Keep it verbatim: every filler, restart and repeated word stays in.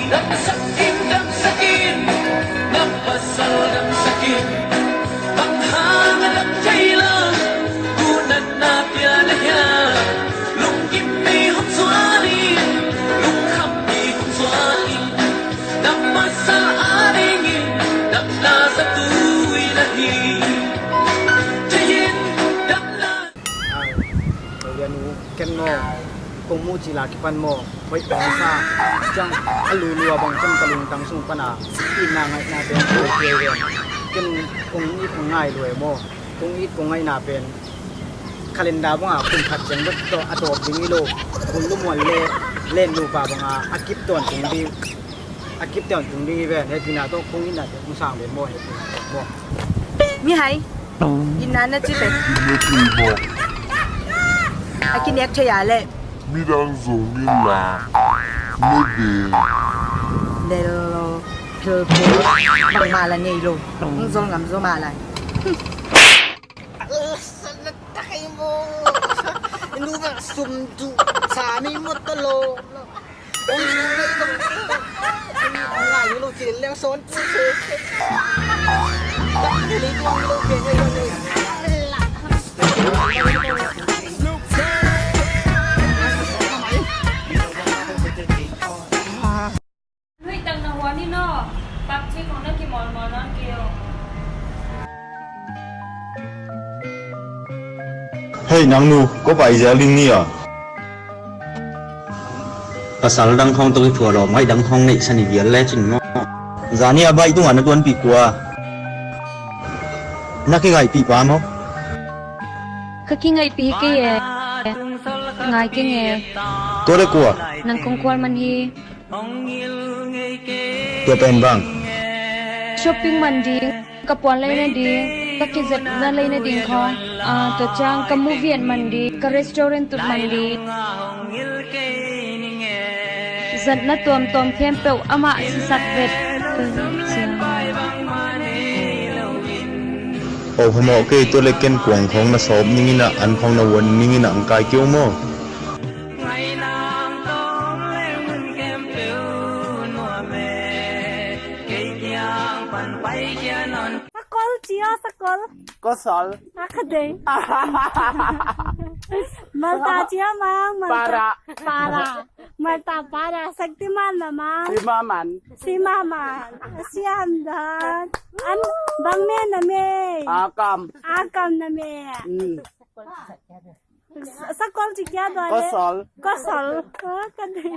Damsak in, damsak in, na pasal damsak in. Bang hang a dam thei lo, gunatna pia na hia. Lungkimpi hong zuan in, lungkhampi hong zuan in. Na pasal a dingin, damna zatui na hi. Thei in, damna. Ai, ko bia nu, ken maw, kong muh cil a kipan maw, hoih bang sa, ciang a lulu a bang ciang ka lungtang sung pan a, itna ngaihna pen ko kei ve. Ken kong it kong ngai lua e maw, kong it kong ngaihna pen calendar bang a kum khat ciang bek tawh a tawp ding hi lo, kum lumuan le len lupa bang a, a kip tawntung ding, a kip tawntung ding hi ven, hehpihna tawh kong itna pen kong sang ven maw, hehpihna tawh maw. Mihai, itna na ci pen a kinek thei a leh midang zong in la ne ve. Lel lo, phil phil, bangmah la nei lo. Hong zol ngam zaw mah lai. Sana takai mo. Inu bang sum tu sa mi mo ta lo. Ong ngai lo ci leng son pu se. Tak ni tuang lo pe ngai lo ni. Nuih tak na huan in aw, pakci khong na kimawlmawl nawn kei aw. Hei nang nu, ko pai zel ding ni a. Pasal dang khong tawh kithuah lawm ngaih dang khong neihsa ni vial lecin maw? Zani a baih tungah na tuanpih kua? Na kingaihpih pa maw? Ka kingaihpih hi kei e. Ngai keng e. Tua le kua? Nang kong khual man hi. Tua pen bang? Shopping man ding, ka puan lei nading, ka kizepna lei nading khawng, ah, tua ciang ka movie et man ding, ka restaurant tut man ding. Zatna tuamtuam khempeuh amah sisak vet. Aw phamawh kei, tua le ken kuang khawng na sawp ning in ah, an khawng na uan ning in ah, ang kai kei uh maw? Sakol ci aw, sakol. Kosol. A kha dei. Malta ci aw mang, Malta. Para. Para. Malta para. Saktiman la mang. Simaman. Simaman. Siam dan. An bang me na me. Akam. Akam na me. Mm. Sa-, sakol ci kia dua le. Kosol. Kosol. Oh, ka dei.